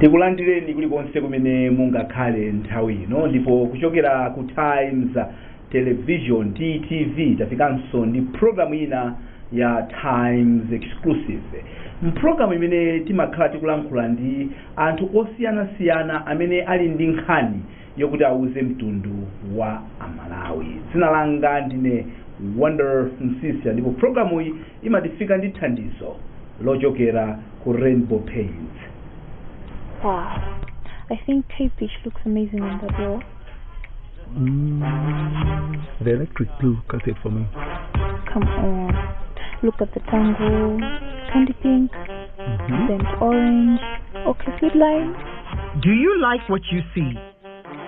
Tikulandireni kulikonse kumene mungakhale nthawi ino, ndipo kuchokera ku Times Television, TTV, tafikanso ndi programu ina ya Times Exclusive, mpulogalamu imene timakhala tikulankhula ndi anthu osiyanasiyana amene ali ndi nkhani yokuti auze mtundu wa Amalawi. Dzina langa ndine Wonder Msisia, ndipo programu iyi imatifika ndi thandizo lochokera ku Rainbow Paints. Wow. I think Cape Beach looks amazing on that wall. The electric blue cuts it for me. Come on. Look at the tango, candy pink, burnt orange, okay, sweet lime. Do you like what you see?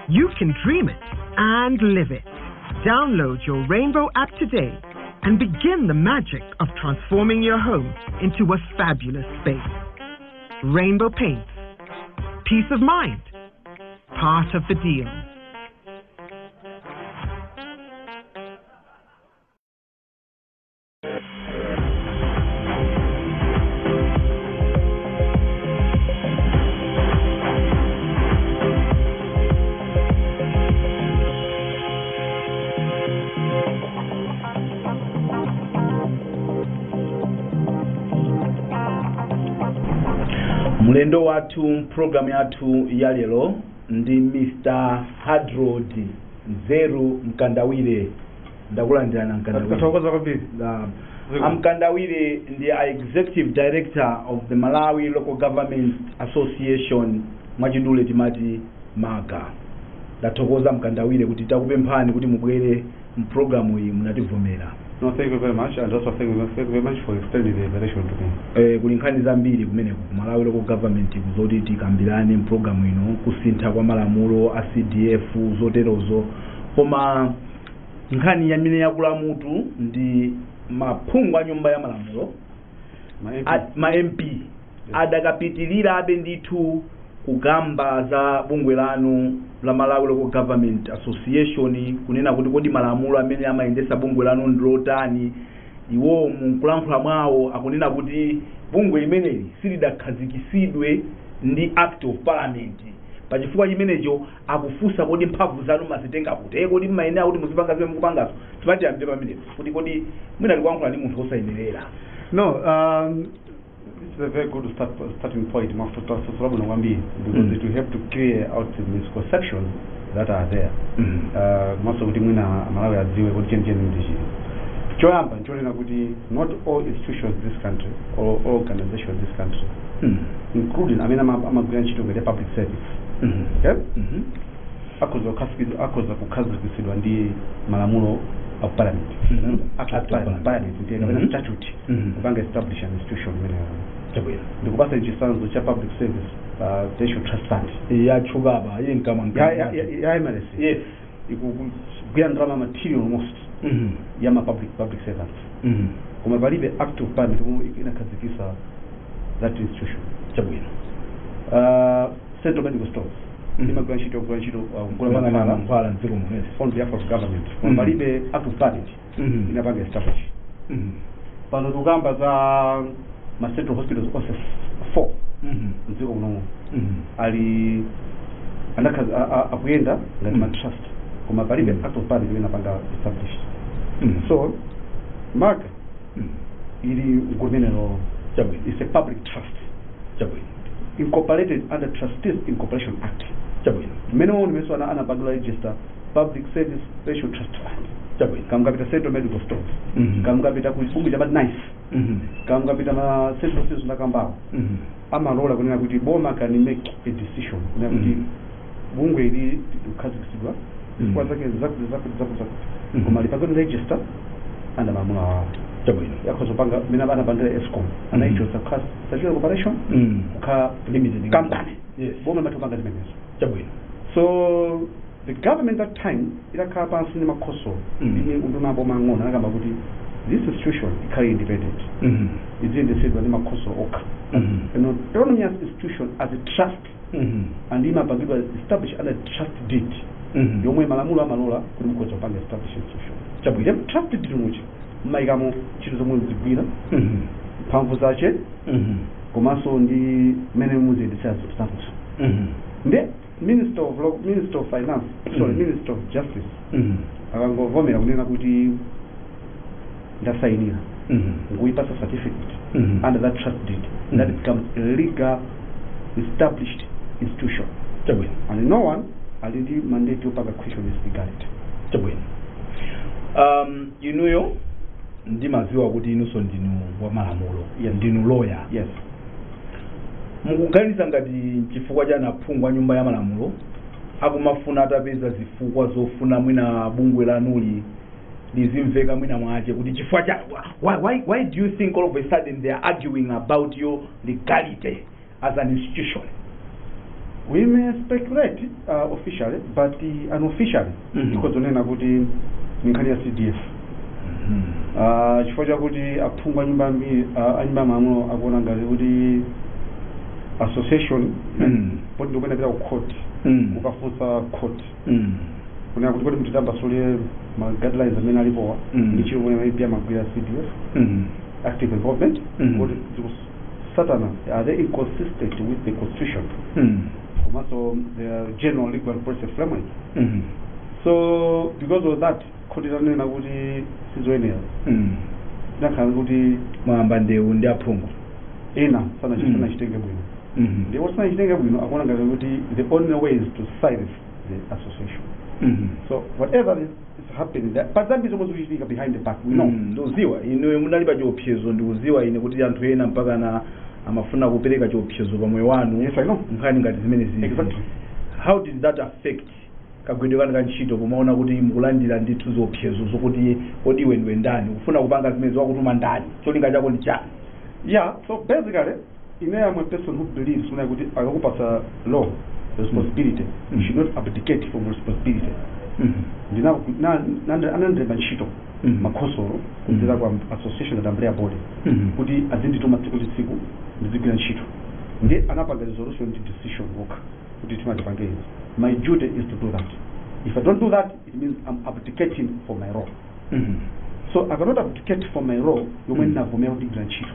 You can dream it and live it. Download your Rainbow app today and begin the magic of transforming your home into a fabulous space. Rainbow Paints. Peace of mind. Part of the deal. Mlendo wathu mpulogalamu yathu ya lero ndi Mr Hadrod Nzeru Mkandawire. Ndakulandirani, Mkandawire. Tathokoza kwambiri. Amkandawire ndi a executive director of the Malawi Local Government Association, mwachidule timati MALGA. Ndathokoza, Mkandawire, kuti takupemphani kuti mubwere mpulogalamu iyi, munativomera. No, thank you very much, and also thank you very much for extending the invitation to me. Kuli nkhani zambiri kumeneko ku Malawi Local Government kuzoti tikambirane mpulogalamu ino, kusintha kwa malamulo a CDF, zoterozo, koma nkhani yamene yakulamutu ndi maphungu a nyumba ya malamulo, Ma MP. Ma MP adakapitirirabe ndithu kugamba za bungwe lanu la Malawi Local Government Association, kunena kuti kodi malamulo amene amayendesa bungwe lanu ndilotani? Iwo munkulankhula mwawo akunena kuti bungwe limeneli silidakhazikisidwe ndi Act of Parliament. Pachifukwa chimenecho akufunsa, kodi mphamvu zanu mazitenga kuti? Kodi mmayenera kuti muzipanga zimene mukupangazo? Tipatiyambire pamenepo kuti kodi mwina tikuyankhula ndi munthu osayenerera? No, this is a very good starting point, mafuta sababu kwambiri, because it will help to clear out the misconceptions that are there. Maso kuti mwina Malawi adziwe kuti chenicheni ndi chili. Choyamba nchonena kuti not all institutions in this country or all organizations in this country, including amene amagwira ntchito ngati public service, okay? Akhoza kukhazikitsidwa ndi malamulo a parliament. Act of Act of Parliament. Parliament ndiye kapena statute kupanga establish an institution imeneyo. Ndikupasa chitsanzo cha Public Service Pension Trust Fund. Yatchuka apa, ili mkamwa. Ya MRC. Ikugwira ndalama ma trillion almost ya ma public servants, koma palibe Act of Parliament omwe inakhazikitsa that institution. Central Medical Stores imagwira ntchito, kugwira ntchito kugula kugula mankhwala mankhwala mdziko muno on behalf of government, koma palibe Act of Parliament inapanga establish. Pano tikukamba za ma central hospitals onse four mdziko munomu ali akuyenda ngati ma trust, koma palibe Act of Parliament imene inapanga establish. So MALGA ili mkumenero is a public trust incorporated under Trustees Incorporation Act. Mmene umu ndimenso anapangila register Public Service Pension Trust Fund. Kamukapita Central Medical Stores, kamukapita ku bungwe cha NICE, kamukapita ma central hospitals ndakambawo, amalola kunena kuti boma can make a decision kunena kuti bungwe ili likukhazikitsidwa, zifukwa zake zakuti, zakuti, zakuti, zakuti, koma lipangidwe register under malamulo awawo. Yakhoza kupanga mmene anapangira ESCOM, anaichotsa kukhala statutory corporation kukhala limited company. Boma limatha kupanga zimenezo. So the government that time idakhala pansi ndi makhonsolo ndi unduna boma ang'ono, anakamba kuti this institution ikhale independent, iziyendetsedwa ndi makhonsolo okha, an autonomous institution as a trust, and imapangidwa establish under trust deed yomwe malamulo amalola kuti mukhoza kupanga establish institution. Then trust deed muchi mmayikamo ntchito zomwe muzigwira, mphamvu zache, komanso ndi mmene muziyendetsera zinthu zanuzo. Nde Minister of Law, Minister of Finance, sorry, Minister of Justice akangovomera kunena kuti ndasayinira nkuyipasa certificate under that trust deed, that becomes a legal established institution. Chabwino. And no one ali ndi mandate yopanga question its legality. Chabwino. Inuyo ndimaziwa kuti inunso ndinu wa malamulo. Yes. Ndinu lawyer. Yes. Mukuganiza ngati chifukwa cha aphungu a nyumba ya malamulo akumafuna atapeza zifukwa zofuna mwina bungwe lanuli lizimveka mwina mwache kuti chifukwa cha why do you think all of a sudden they are arguing about your legality as an institution? We may speculate officially, but unofficially, tikhozonena kuti ni nkhani ya CDF. Chifukwa chakuti aphungu anyumba ambiri anyumba malamulo akuona ngati kuti association poti ndikuyenda pita ku court kukafunsa court kunena kuti kodi mutitambasule ma guidelines amene alipowa ndi chiro kumene maybe amagwira CDF active involvement, kuti zikusatana, are they inconsistent with the constitution komanso the general legal and policy framework? So because of that, court itanena kuti sizoyenera, tinakhala kuti mwamba ndewu ndi aphungu ena sanachitenge bwino. Ndipo sanachitenge bwino, akuona ngati kuti the only way is to silence the association. So whatever is happening there, but zambiri zomwe zikuchitika behind the back, we know. Ndikuziwa inuyo munali pa chiopsezo, ndikuziwa ine kuti anthu ena mpaka na amafuna kupereka chiopsezo pa moyo wanu. Yes, I know. Nkhani ngati zimene zizi. Exactly. How did that affect kagwidwe kanu ka ntchito, pomaona kuti mukulandira ndithu ziopsezo zokuti kodi iwe ndiwe ndani kufuna kupanga zimene, wakutuma ndani, cholinga chako ndi chani? Yeah, so basically ine am a person who believes kuna kuti akakupasa law responsibility, you should not abdicate from responsibility. Anandilemba ntchito makhonsolo kudzera kwa association that umbrella body kuti azindituma tsiku ndi tsiku ndizigwira ntchito, ndi anapanga resolution ndi decision okha kuti timatipange izi. My duty is to do that. If I don't do that, it means I'm abdicating for my role. So I cannot abdicate for my role yomwe ndinavomera kuti ndigwira ntchito.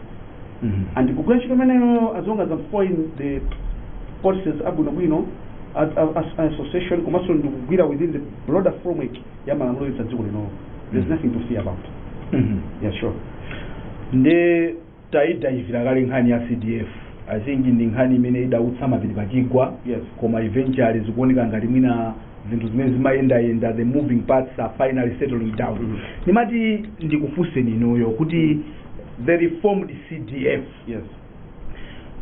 And kugwira ntchito imeneyo, as long as I'm following the policies abwinobwino as an association, komanso ndikugwira within the broader framework ya malamulo yonse dziko lino, there's nothing to fear about. Yeah, sure. Nde tayidayivira kale nkhani ya CDF. I think ndi nkhani imene idautsa mapiri pachigwa. Yes. Koma eventually zikuoneka ngati mwina zinthu zimene zimayendayenda, the moving parts are finally settling down. Ndimati ndikufunseni inuyo kuti the reformed CDF, Yes.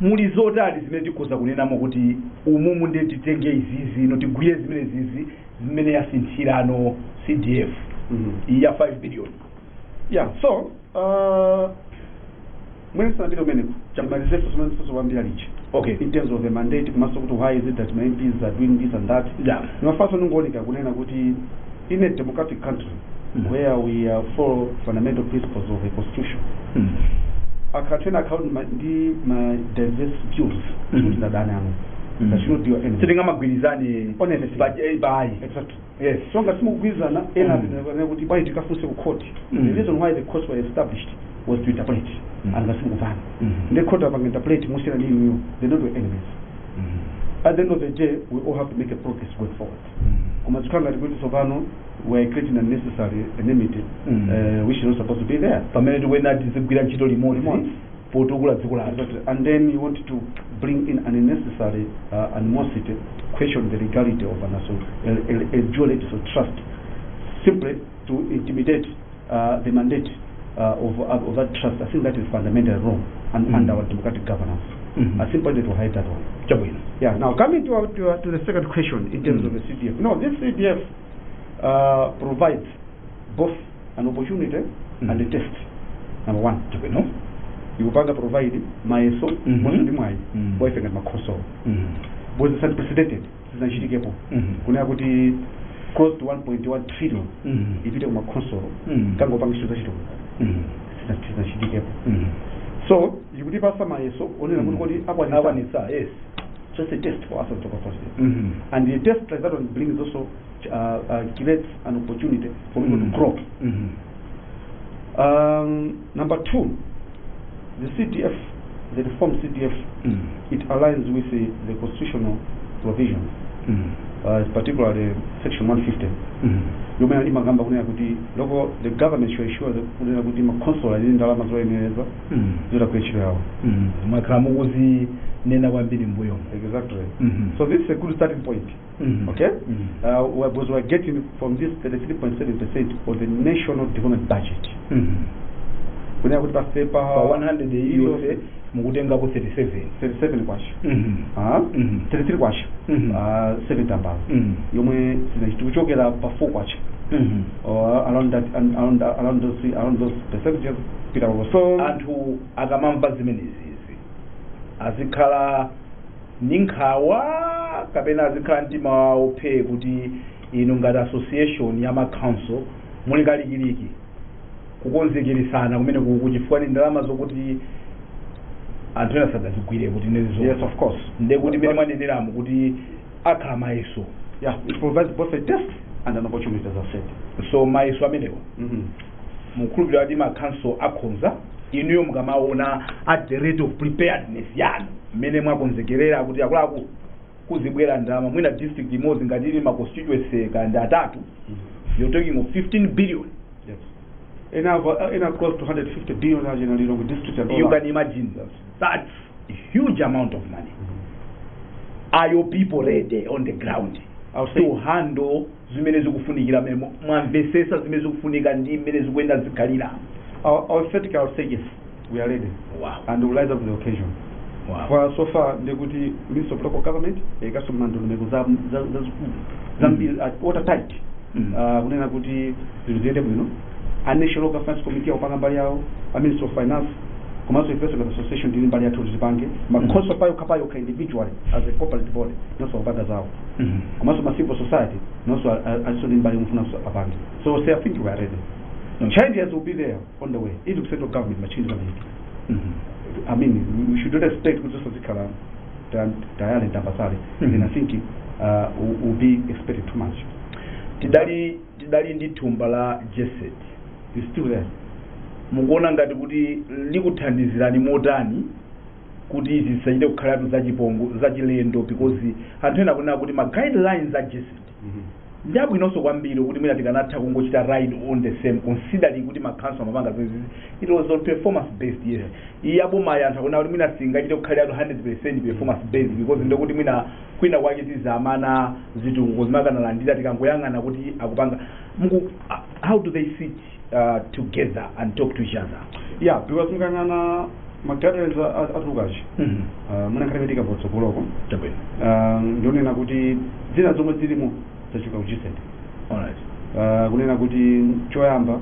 muli zotani zimene tikhoza kunenamo kuti umumu ndiye titenge izizi ino, tigwire zimene zizi zimene yasinthirano CDF iyi ya 5 billion? Yeah, so mwene sanapita umeneko, chamalizefu zimene kwambira lichi in terms of the mandate, komanso kuti why is it that my MPs are doing this and that. Nimafaso ningooneka kunena kuti in a democratic country where we follow fundamental principles of the constitution, akatena account ndi ma diverse views, kuti ndadani ano, that should not be your enemy. Sitingamagwirizane On anything. Bayi. Exactly. Yes. So ngati simukugwirizana ena kuti bwayi tikafunse ku court. The reason why the courts were established was to interpret. And ngati simukuvana, ndi court apanga interpret musiyana ndi inuyo, they not your enemies. At the end of the day, we all have to make a progress going forward. Koma zikhala ngati kuti tsopano we are creating unnecessary enmity which is not supposed to be there. Pamene tikuyenera tizigwira ntchito limodzi Limodzi. potukula dziko lathu. Exactly. And then you want to bring in an unnecessary animosity, question the legality of a dual legislative trust, simply to intimidate the mandate of that trust. I think that is fundamentally wrong and under our democratic governance. I simply need to hide that one. Chabwino. Yeah. Now coming to the second question in terms of the CDF. No, this CDF provides both an opportunity and a test. Number one, Chabwino. ikupanga provide mayeso monse ndi mwayi wa ife ngati makhonsolo, because it's unprecedented, sizinachitikepo kunena kuti close to 1.1 trillion ipite ku makhonsolo kangopanga ntchito zachitukuko. Sizinachitikepo. So ikutipasa mayeso onena kuti kodi akwanisa? Akwanisa, yes. So it's a test for us as local authorities, and the test like that one brings also creates an opportunity for people to grow. Number two, the CDF the reform CDF, it aligns with the constitutional provisions, particularly section 150 yomwe imakamba kunena kuti local the government should ensure that kunena kuti makonsolo ali ndi ndalama zoyenereza zoti agwire ntchito yawo. Mwakhala mukuzinena kwambiri mbuyomo. Exactly. So this is a good starting point. Okay? Because we're getting from this 33.7% of the national development budget. Kunena kuti pasepa pa 100 iliyonse mukutengapo 37. 37 kwacha. Ah? 33 kwacha. Ah, 7 tambala. Yomwe tikuchokera pa 4 kwacha. Or around that and around those percentages pita. So anthu akamamva zimenezizi azikhala ndi nkhawa kapena azikhala mtima wawo phee kuti inu ngati association ya ma council muli kalikiliki kukonzekeresana kumene kuchifukwa ni ndalama zokuti anthu ena sadazigwire kuti nezo? Yes, of course. Nde kuti mmene mwaneneramo kuti akhala mayeso. Yeah, it provides both a test and an opportunity, as I said. So mayeso amenewa mukhulupirira kuti ma council akhonza? Inuyo mukamaona at the rate of preparedness yanu mmene mwakonzekerera kuti akuluakulu kuzibwera ndalama mwina district imodzi ngati ili ma constituency kandi atatu, you're talking of 15 billion. Yes. Enough close to 150 billion in Lilongwe district and all You that. can imagine, that's a huge amount of money. Are your people ready on the ground I'll say to handle zimene zikufunikira, mmene mwamvesesa zimene zikufunika ndi mmene zikuyenda zikhalira? I'll say yes, we are ready. And we'll rise up to the occasion. For so far, ndekuti Minister of Local Government ikaso ndondomeko zazikulu zambiri, watertight, kunena kuti zinthu ziyende bwino. A National Local Finance Committee akupanga mbali yawo, a Minister of Finance, komanso ifenso ngati association tili mbali yathu kuti tipange. Makhonsolo payokha payokha, individually as a corporate body, nonso akupanga zawo. Komanso ma civil society nonso aliso ndi mbali yomwe apange. So say I think we are ready. Changes will be there on the way. Ili ku central government ma changes amachitika. I mean, we should not expect kuti zonse zikhala tayale tambasale. Then I think will be expected too much. Tidali ndi thumba la GESD. It's still there. Mukuona ngati kuti likuthandizirani motani kuti izi zisachite kukhalatu zachipongo zachilendo? Because anthu ena akunena kuti ma guidelines a GESD ndi abwinonso kwambiri, kuti mwina tikanatha kungochita ride on the same, considering kuti ma council amapanga zizi, it was on performance based. Yes, iyi abomayi anthu akunena kuti mwina singachite kukhaliratu 100% performance based, because ndekuti mwina kwina kwake tizamana zitukuko zimakanalandira tikangoyang'ana kuti akupanga muku. How do they sit together and talk to each other? Yeah, because mukang'ana ma guidelines atulukachi, muna nkhani patsogoloko, Chabwino. Ndionena kuti zina zomwe zilimo zachoka ku GESD. Alright. Kunena kuti choyamba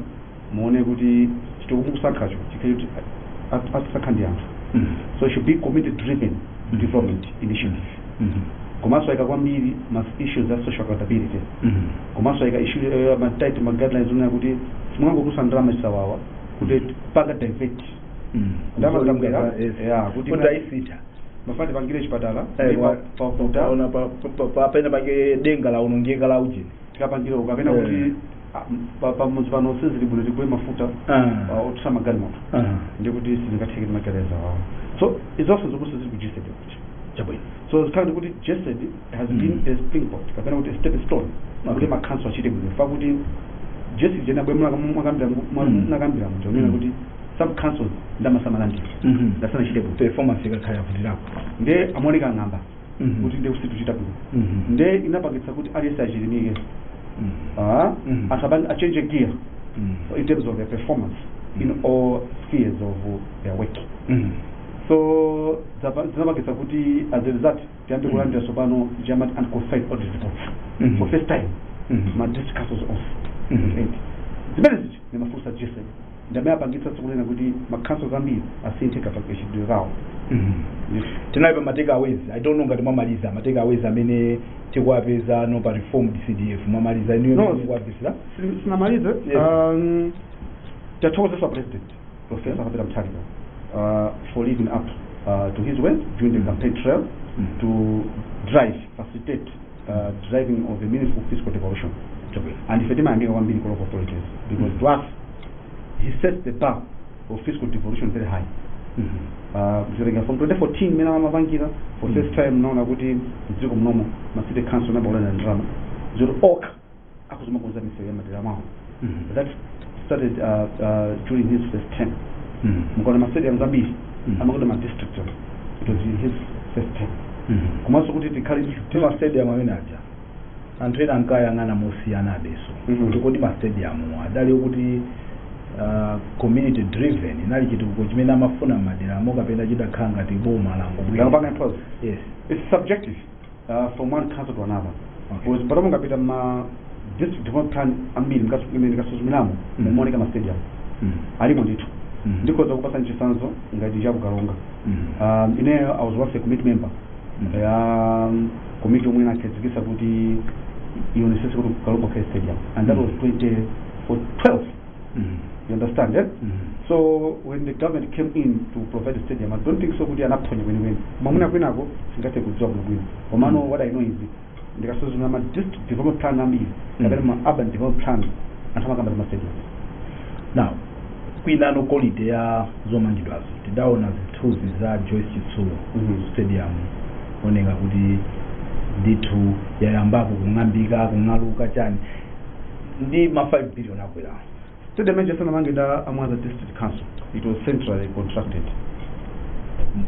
muone kuti chitukuko mukusankhacho chikhale kuti atisankha ndi anthu, so it should be community driven development initiative. Komanso ayika kwambiri ma issues za social accountability. Komanso ayika issue, ma tight ma guidelines onena kuti simungangokusa ndalama chisawawa kuti panga divert ndalama zabwera. Yeah, kuti kuti ayisitha. Mafati tipangire chipatala Eh, pafuta. Paona pena pake denga la unongeka la ujeni. Tikapangire uko kapena kuti pamudzi pano sizili bwino, tigule mafuta otusa magalimoto, ndikuti sizingatheke ndi magaleza wawo. So izonso zomwe zili ku GESD kuti Chabwino. So zikhala kuti GESD has been a springboard kapena kuti a stepping stone kuti ma council achite bwino, fa kuti GESD jena bwe mwakambira munakambira muja unena kuti some councils ndamasamalandi ndasanachite bwino. Performance ikakhala yavutirako. Nde amaoneka ng'amba kuti nde kusituchita bwino, nde inapangitsa kuti aliyense achilimike, anthu achange gear in terms of their performance in all spheres of their work. So zinapangitsa kuti as a result tiyambe kulandira tsopano German unqualified audit reports for first time, ma district councils onse 8. Zimene ziji ni mafunso a GESD ndamene apangitsa kunena kuti ma councils ambiri asinthe kapangidwe kawo. Yes. Tinali pa ma takeaways. I don't know ngati mwamaliza ma takeaways amene tikuwapeza no pa reformed CDF. Mwamaliza inuyo? No. Mmene mukuwapezera? Sinamalize. Yes. Tathokozesa President Professor Peter Mutharika for living up to his words during the campaign trail to drive facilitate driving of a meaningful fiscal devolution. Chabwino. And ife timayamika kwambiri ku local authorities because to us he sets the bar of fiscal devolution very high. Mzirenga from 2014 mena amapangira for first time naona kuti mdziko mnomo ma city council nabaulana ndalama zoti okha akuzomakonza misewu ya madera mwawo. That started during his first term. Mukona ma stadiums ambiri amakonda ma district. It was in his first term. Komanso kuti tikhale ma stadium amene aja anthu ena ankayang'ana mosiyana abeso kuti kodi ma stadium adali kuti community driven inali chitukuko chimene amafuna maderamo kapena chidakhala ngati boma langobwera. Yes, it's subjective from one council to another. Because pano mungapita ma district development plan ambiri mukasuzumiramo mumaoneka ma stadium alimo ndithu. Ndikhoza kupasa chitsanzo ngati cha kukalonga. Ineyo I was once a committee member ya committee yomwe inakhazikitsa kuti ionesese kuti Kalonga khale stadium, and that was 2012. You understand, eh? So when the government came in to provide the stadium, I don't think so kuti anaphonya kwenikweni. Mwamuna kwinako singathe kudziwa bwinobwino. Komano what I know is ndikasuzumira ma district development plan ambiri kapena ma urban development plan anthu amakamba ma stadium. Now kwinano quality ya zomangidwazo tidaona zithunzi za Joyce Chitsulo stadium oneka kuti ndithu yayambapo kung'ambika kung'aluka chani ndi ma 5 billion akwera. Stadium ija sanamangida a Mwanza District Council. It was centrally contracted.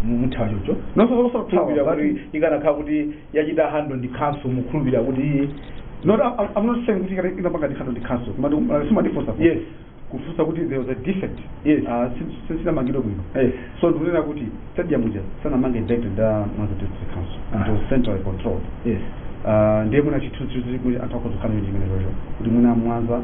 Muthawa chocho? No, so kuti ikanakhala kuti yachita handle ndi council mukhulupirira kuti no, I'm not saying kuti inapanga ndi handle ndi council. Koma yes, kufusa kuti there was a defect. Yes. Sinamangidwe bwino. Yes. So ndikunena kuti stadium ija sanamange direct nda Mwanza District Council. It was centrally controlled. Yes. Ndiye muna chithunzi kuti anthu akhozokhala ndi chimene chocho kuti mwina Mwanza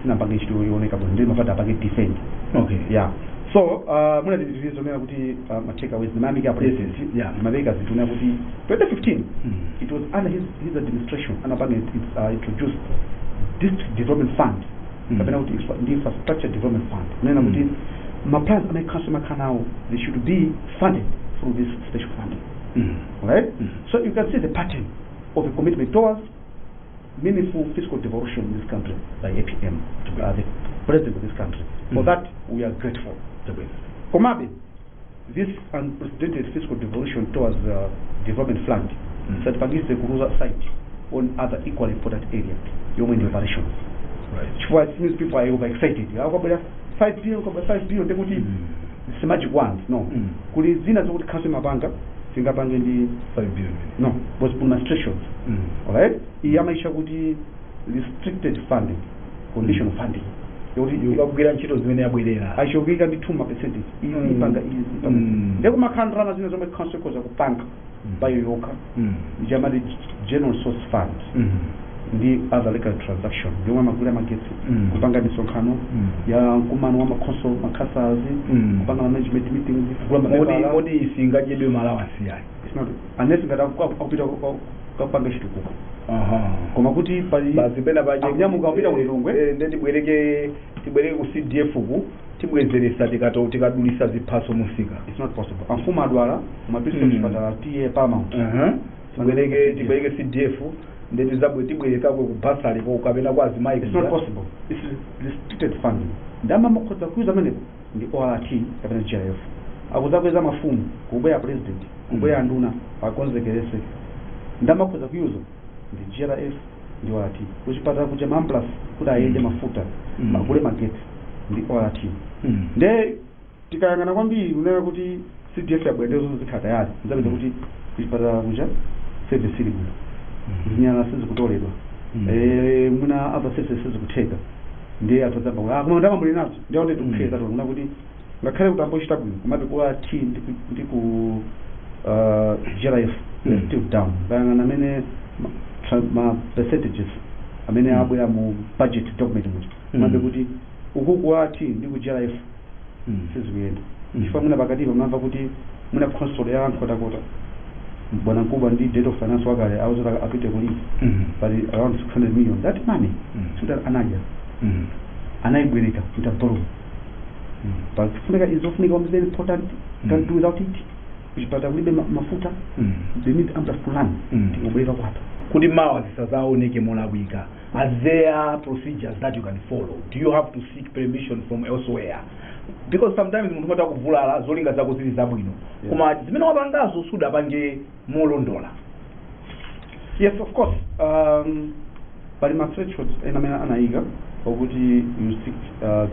sinapange ntchito yooneka bwino ndiye mafada apange defend. Okay. Yeah. So muna titirizo nena kuti ma takeaways ndimayamika president. Yeah. Ndimayamika zinthu nena kuti 2015 it was under his administration anapanga introduced district development fund. Kapena kuti ndi infrastructure development fund. Nena kuti ma plans amene council makhanawo they should be funded through this special funding. Right? So you can see the pattern of a commitment towards meaningful fiscal devolution in this country by APM, the president of this country. For that, we are grateful. Komabe, this unprecedented fiscal devolution towards the development fund satipangise kuluza sight on other equally important areas, human operations. Right. It means people are overexcited. 5 billion, 5 billion, it's a magic wand. No. Kuli zina zokuti council mapanga singapange ndi 5 billion. No, was demonstrations. All right? Iyamaisha kuti restricted funding, conditional funding. Yoti yukagwira ntchito zimene yabwerera. Achokika ndi 2 percentage. Ipanga izi. Ndeko makhandra zina zomwe council koza kupanga bayo yoka. Ijamali general source fund. Ndi other legal transaction. Yomwe magula magetsi. Kupanga misonkhano ya mkumano wa makhonso makhasazi, kupanga management meetings, kugula mapepala. Modi isingachedwe allowance yayi. It's not unless ngati akupita kupanga chitukuko. Koma kuti pali basi pena paje akunyamuka kupita kulilongwe ndi tibwereke ku CDF ku tibwezeresa tikadulisa ziphaso musika. It's not possible. Amfumu adwala mapitisa chipatala TA Paramount. Tibwereke CDF ndeti zabwe tibwerekako ku basari ko kapena kwa azimayi. It's not possible. It's restricted funding. Ndama mukhoza kuuza amenepo ndi ORT kapena GIF. Akuzakweza mafumu kubweya president, kubweya nduna akonzekerese. Ndama mukhoza kuuza ndi GRF ndi ORT. Kuchipatala kuja ambulance kuti ayende mafuta, magule magetsi ndi ORT. Nde tikayang'ana kwambiri kunena kuti CDF yabwera zonse zikhala tayari. Nzapeza kuti kuchipatala kuja service ili bwino. Zinyala sizikutoledwa. Muna other services sizikutheka. Ndiye atadzamba kuti koma ndama muli nazo. Ndiye onde tikukheza tikuona kuti ngakhale kuti ambochita bwino komabe ku ORT ndi ku GRF still down. Kayang'ana amene ma percentages amene abwera mu budget document muja. Komabe kuti uku ku ORT ndi ku GRF sizikuyenda. Chifukwa muna pakatipa mnamva kuti muna console ya Nkhotakota Bwana Nkuba ndi date of finance wakale awuzota apite ku leave but around 600 million that money suti anadya anayibwereka kuti borrow but kufunika izofunika was very important can't do without it. Kuchipata kulibe mafuta they need ambulance to run tikubwereka kwapa. Kuti mawa zisazaoneke molakwika, are there procedures that you can follow? Do you have to seek permission from elsewhere? Because sometimes munthu umatha kuvulala, zolinga zako zili zabwino, koma zimene wapangazo sudapange molondola. Yes, of course. Pali ma thresholds ena amene anayika okuti you seek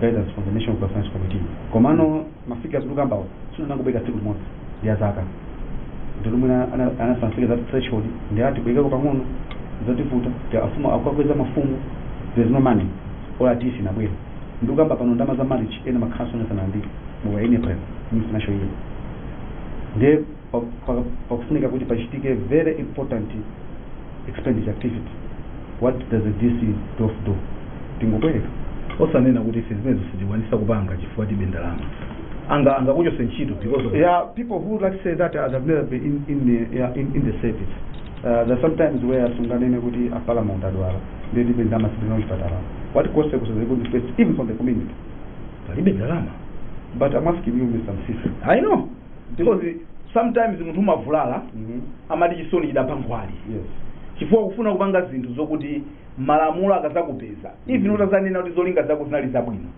guidance from the National Finance Committee. Komano ma figures lukambawo sunanangobweka tsiku limodzi, ndi azaka ndilumwe anasanfika that threshold, ndi ati kuyikako pang'ono zativuta ndi afumu akukakweza mafumu, there's no money or atisi inabwera. Ndikukamba pano ndama za marriage ena makhaso anasanandike mu in April mu financial year, ndiye pakufunika kuti pachitike very important expenditure activity. What does the DC DOF do? Tingobwereka. Osanena kuti ife zimenezo sitikwanisa kupanga chifukwa tibe ndalama, anga angakuchose ntchito because of Yeah, people who like to say that have never been in the, yeah, in the service. There's sometimes where sunganene kuti a paramount adwala, ndiye tibe ndalama, sibina kuchipatala. What consequences are going to face even from the community? Palibe ndalama. But I'm asking you, Mr. Msisi. I know, because sometimes munthu umavulala, amati chisoni chidapha nkhwali, chifukwa kufuna kupanga zinthu zokuti malamulo akazakupeza, even utazanena kuti zolinga zako zinali zabwino,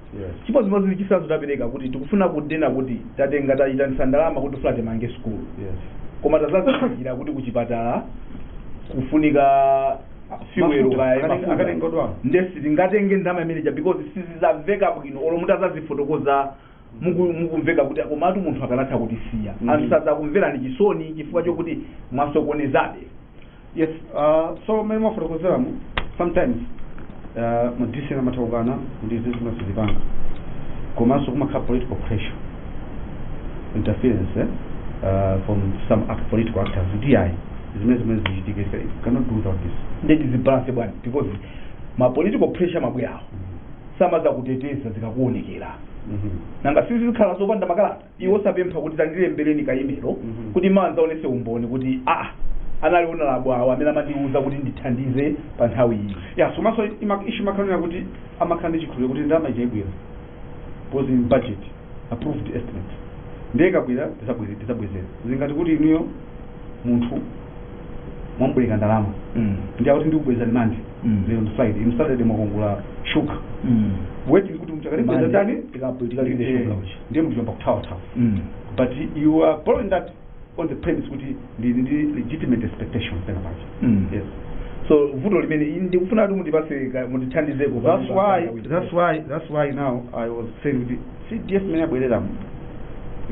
chimodzimodzi chisanzo tapereka kuti tikufuna kunena kuti tatenga, tayitanisa ndalama kuti tifuna timange sukulu, koma tazazindikira kuti kuchipatala kufunika fuel. Mafuta, Kaya mafuta. Akatenga odwala. Ndesi tingatenge ndalama imeneja because sizizamveka bwino olo munthu azazifotokoza, mukumveka kuti komatu munthu akanatha kutisiya. Anthu sadzakumverani chisoni chifukwa chokuti mwasokonezabe. Yes, so mmene mwafotokozeramu, sometimes ma DC amathaukana kuti izi zimasizipanga, komanso kumakhala political pressure, interference, from some political actors kuti ayi, zimene zichitike, you cannot do without this. Ndeti zibalance bwanji? Because ma political pressure mabwerawo samaza kuteteza zikakuonekera. Nanga sisi zikhala zopanda makalata, iwo sapempha kuti tandilembereni ka email kuti manza onese umboni kuti ah, anali honorable awo amene amandiuza kuti ndithandize pa nthawi iyi. Yeah, so maso issue makhalira kuti amakhala ndi chikhulupiriro kuti ndalama ija ibwera because in budget approved estimate, ndiye ikabwera tisabwezera. Zingati kuti inuyo munthu mwambwereka ndalama, ndi akuti ndikubweza mande, lero ndi Friday, inu Saturday mwakongula shuga, waiting kuti munthu akalibweza tani. Tikalipire shuga uchi. Ndiye munthu yamba kuthawathawa, but you are borrowing that on the premise kuti ndi legitimate expectation pena pache. Yes. So vuto limene ndikufuna kuti mundipase mundithandizeko. That's why now I was saying kuti CDF mene abwereramo,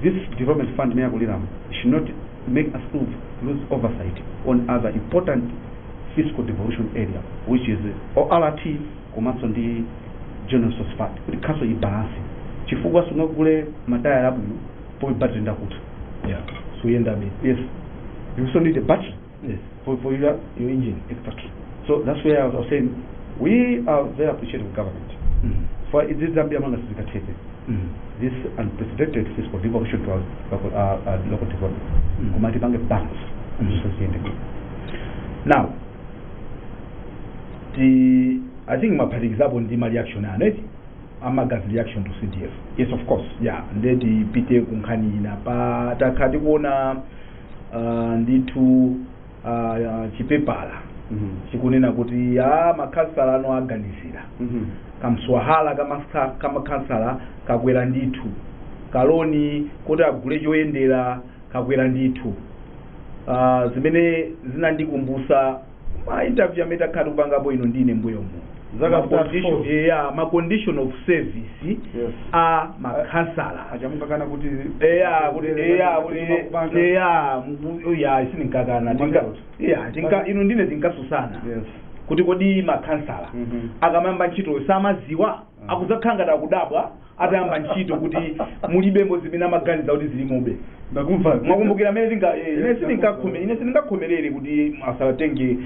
this development fund mene akuliramo, should not make us lose oversight on other important fiscal devolution area, which is ORT komanso ndi general resource fund, kuti council ibalance, chifukwa sungagule matayala abwino pomwe battery ndakuti Yeah, suyendabe. Yes, you also need a battery for your your engine. Exactly. So that's where I was saying we are very appreciative of government for it. This Zambia among us zikatheke, this unprecedented fiscal devolution to our local development, koma tipange balance, zisaziyende bwino. Now ti I think maphatikizapo ndi ma reaction anu eti, amagazi reaction to CDF. Yes, of course. Yeah, nde tipite ku nkhani ina. Pa takha tikuona ndithu chipepala chikunena kuti a makhansala ano aganizira kamswahala kamakhansala kakwera ndithu, ka loan kuti agule choyendera kakwera ndithu, zimene zinandikumbusa ma interview amene takhala tikupangapo ino ndine mbuyomo. Zaka Ma condition, four. Yeah, ma condition of service a makhansala. Achamukakana kuti Eya, kuti eya, kuti eya, ya sininkakana tinka Mandate. ya tinka ino ndine tinkasusana kuti kodi makhansala akamayamba ntchito samaziwa, akudzakhala ngati akudabwa atayamba ntchito kuti mulibemo zimene amaganiza kuti zilimobe? Ndakumva. Mwakumbukira amene tinga ine sindingakhomerere kuti asatenge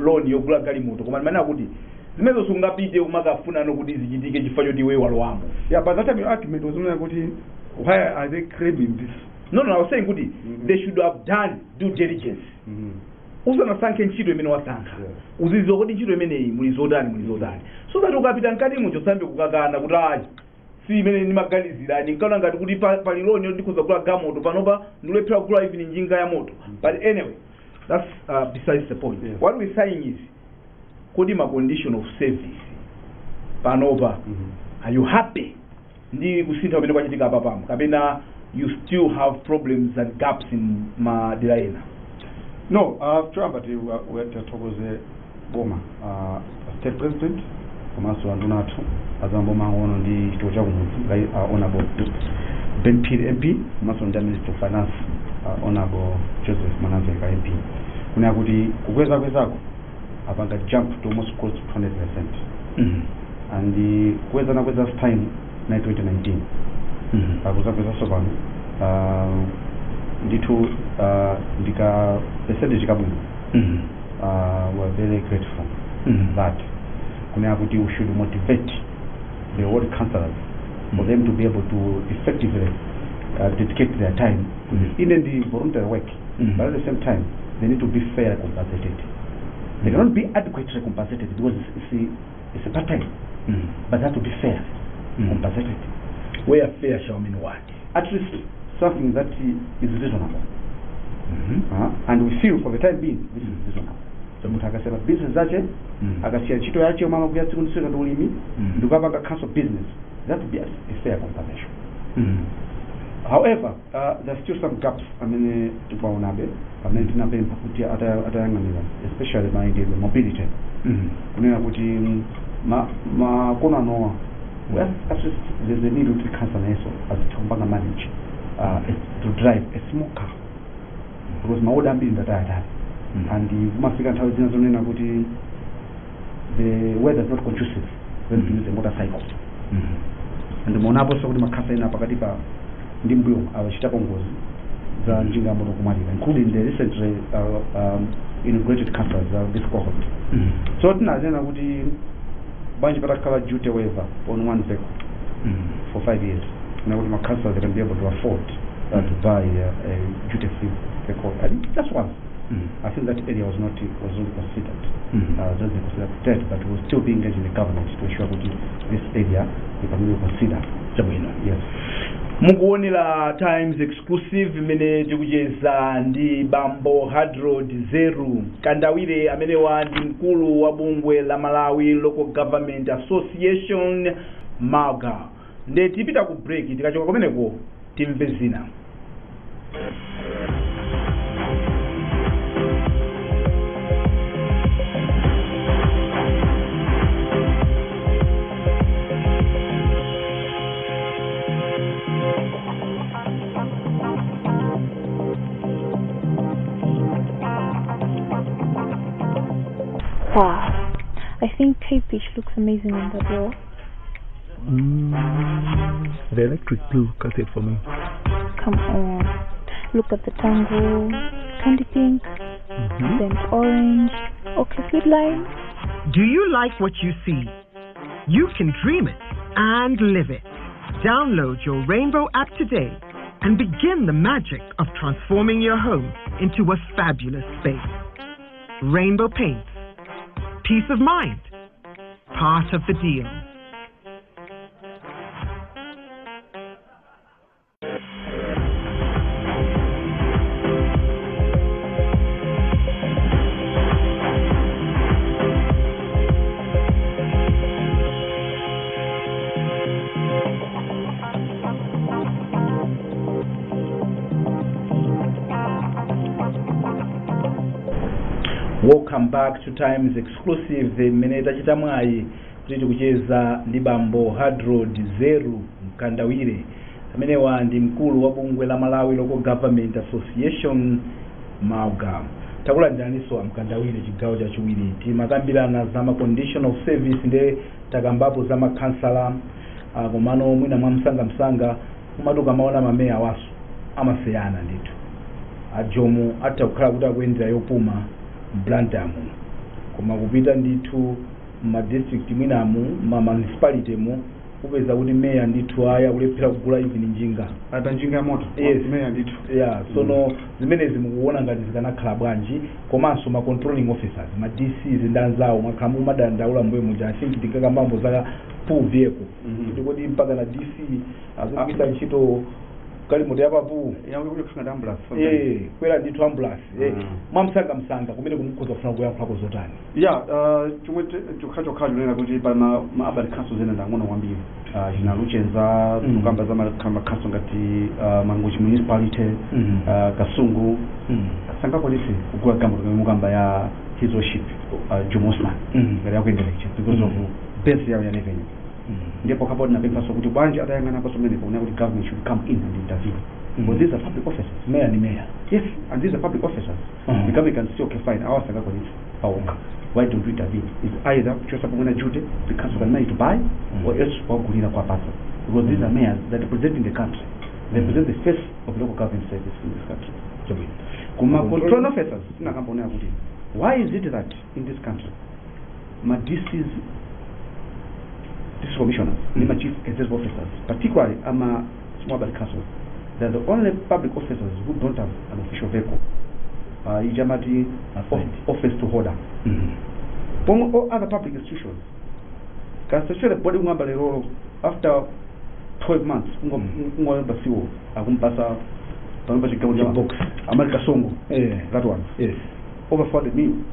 loan yogula galimoto, koma ndimanena kuti zimenezo sungapite umakafunano kuti zichitike chifukwa choti iwe walowamo. Yeah, but that time your argument was only kuti why are they claiming this? No, I was saying kuti they should have done due diligence usanasankhe ntchito imene wasankha. Uzidziwa kuti ntchito imeneyi muli zotani, muli zotani, so that ukapita mkati mucho sambe kukakana kuti ayi, si imene ndimaganizira, ndinkaona ngati kuti pali loan yoti ndikhoza kugula galimoto, panopa ndikulephera kugula even njinga ya moto. But anyway, That's besides the point. Yes. What we're saying is, kodi ma condition of service panopa, are you happy ndi kusintha kumene kwachitika apa pamo, kapena you still have problems and gaps in madera ena? No, choyamba tithokoze boma, State President komanso anduna athu azamaboma ang'ono ndi chitukuko chakumudzi, like Honorable Ben Phiri MP, komanso ndi Minister of Finance, Honorable Joseph Mwanamvekha MP, kunena kuti kukweza kwezako apanga jump to almost close to 200%. And kukweza nakweza last time na 2019, akuzakweza pano ndithu ndika percentage kabwino. We are very grateful that kunena kuti we should motivate the ward councillors for them to be able to effectively dedicate their time in the voluntary work, but at the same time they need to be fairly compensated. They cannot be adequately compensated because it's a part time, but they have to be fair compensated. Where fair shall mean what? At least something that is reasonable. And we feel for the time being this is reasonable. So munthu akasiya business zache, akasiya ntchito yache yomwe amagwira tsiku ndi tsiku ndi ulimi, ndikukapanga council business, that would be a fair compensation. However, there's still some gaps amene tikuwaonabe, amene tinapempha kuti atayang'anira, especially mayendedwe, mobility, kunena kuti makona anowa, well, at least there's a need kuti council nayenso azitha kupanga manage to drive a small car, because mawodi ambiri ndatayatali, and kumafika nthawi zina zonena kuti the weather is not conducive when to use a motorcycle. And muonaponso kuti makhansala ena pakati pa ndi mbuyo awachitapo ngozi za njinga ya moto kumwalira, including the recently inaugurated councillors of this cohort. So tinanena kuti bwanji patakhala duty waiver on one vehicle for 5 years, na kuti makhansala, they can be able to afford to buy a duty free vehicle. I think just one. I think that area was not considered, just been considered dead, but we'll still be engaging the government to ensure kuti this area we can really consider. Chabwino. Yes. Mukuonera Times Exclusive imene tikucheza ndi bambo Hadrod Zeru Kandawire, amenewa ndi mkulu wa bungwe la Malawi Local Government Association, MALGA. Nde tipita ku break, tikachoka kumeneko timve zina. Wow. I think Cape Beach looks amazing on that wall. The electric blue cuts it for me. Come on. Look at the tango. Candy pink, burnt orange. Okay, sweet lime. Do you like what you see? You can dream it and live it. Download your Rainbow app today and begin the magic of transforming your home into a fabulous space. Rainbow Paints. Peace of mind. Part of the deal. Welcome back to Times Exclusive, mmene tachita mwayi kuti tikucheza ndi bambo Hadrod Zeru Mkandawire, amenewa ndi mkulu wa bungwe la Malawi Local Government Association, MALGA. Takulandiraninso, Mkandawire, chigawo chachiwiri. Timakambirana za ma condition of service, nde takambapo za makhansala, komano mwina mwamsangamsanga kumati ukamaona mameya waso amasiyana ndithu. Ajomo atha kukhala kuti akuyendera yopuma m'Blantyre, koma kupita ndithu mma district mwinamu, ma municipality mu, upeza kuti meya ndithu aya kulephera kugula even njinga. Ata njinga ya moto. Yes. Meya ndithu. Yeah, sono zimenezi mukuona ngati zikanakhala bwanji? Komanso ma controlling officers, ma DCs ndi anzawo, mwakhala mumadandaula mbuye muja. I think tinkakambambo za pool vehicle, kuti kodi mpaka na DC azigwisa ntchito Galimoto yapapu. Yakukhala ambulance. Kwera ndithu ambulance. Mwamsanga msanga kumene kumukhoza kufuna kuyankhulako zotani? Yeah, chomwe chokhacho kunena kuti pa ma urban councils ena ndang'ono kwambiri. China Luchenza, kukamba za ma council ngati Mangochi municipality, Kasungu, sangakwanise kugula galimoto kamene mukamba ya His Worship Jomo Osman ngati yakuyendera ichi because of base yawo ya revenue. Ndipo kapo tinapemphaso kuti bwanji atayang'ana paso pamenepo kunena kuti government should come in and intervene. Because these are public officers. Meya ni meya. Yes, and these are public officers. The government can say, okay, fine, our sangakwanise paokha. Why don't we intervene? It's either kuchosa pomwena duty, the council can manage to buy, or else kwagulira kwapasa. Because these are mayors that represent the country. They represent the face of local government service in this country. Kuma control officers, tinakambonera kuti, why is it that in this country, ma DCs, district commissioners, mm, chief executive officers, particularly ama small urban councils, they are the only public officers who don't have an official vehicle. Ijamati office to holder. All other public institutions, constitutional body ngamba lero after 12 months ngomba siwo akumpasa panopa chigawo cha box America Songo. That one. Yes. Over 400 million.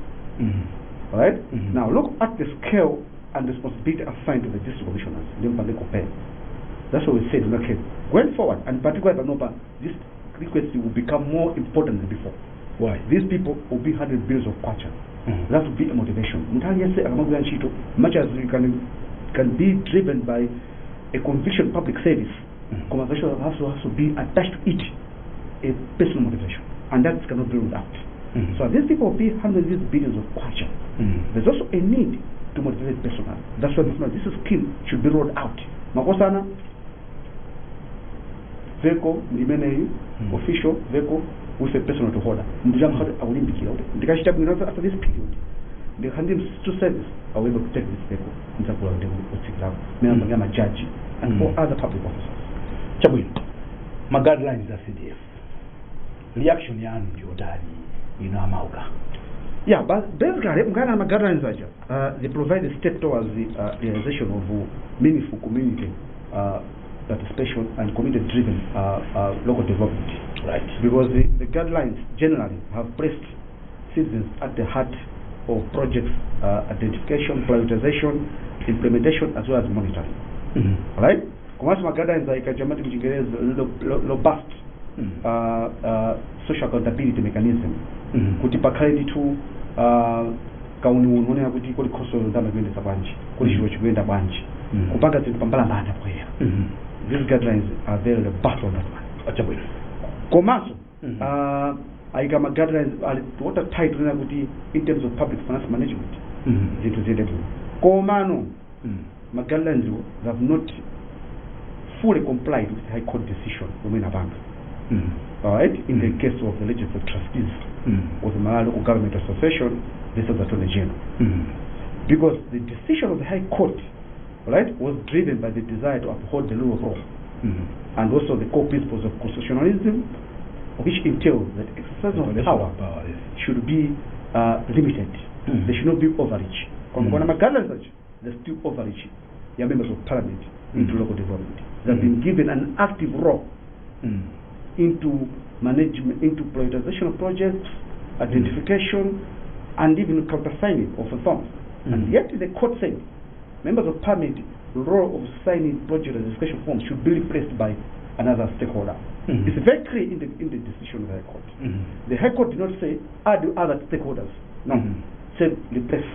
All right? Now look at the scale and responsibility assigned to the district commissioners. Compare. That's what we said. Okay. Going forward, and particularly panopa, this request will become more important than before. Why? These people will be handed bills of kwacha. That will be a motivation. Much as you can be driven by a conviction public service, conversation has to be attached to it a personal motivation, and that cannot be ruled out. So these people will be handed these billions of kwacha. There's also a need to motivate personnel. That's why this scheme should be rolled out. Makosana, vehicle, official vehicle with a personal to holder. After this period, the handing to service, I will be able to take this vehicle judge and all other public officers. Chabwino, ma guidelines za CDF. Reaction yanu yodali ino amauka. Yeah, but basically, ma guidelines they provide a step towards the realization of meaningful community participation and community-driven local development. Right. Because the guidelines generally have placed citizens at the heart of projects identification, prioritization, implementation, as well as monitoring. Right? Komanso ma guidelines like robust social accountability mechanism. Kuti pakhale ndithu kauniuni onena kuti kodi khonsolo ndalama ikuyendetsa bwanji, kodi chitukuko chikuyenda bwanji, kupanga zinthu pambalambanda poyera. These guidelines are very robust on that one. Chabwino. Komanso ayika ma guidelines ali watertight onena kuti in terms of public finance management zinthu ziyende bwino. Komano ma guidelines they have not fully complied with the High Court decision yomwe inapanga. All right, in the case of the legislative trustees of the Malawi Local Government Association versus the Attorney General. Because the decision of the High Court, right, was driven by the desire to uphold the rule of law and also the core principles of constitutionalism, which entails that exercise of power should be limited. There should not be overreach. There's still overreach. The members of parliament into local development. They have been given an active role into management, into prioritization of projects, identification, and even countersigning of the forms. And yet the court said members of parliament role of signing project identification forms should be replaced by another stakeholder. It's very clear in the decision of the High Court. The High Court did not say add other stakeholders. No. Said replace.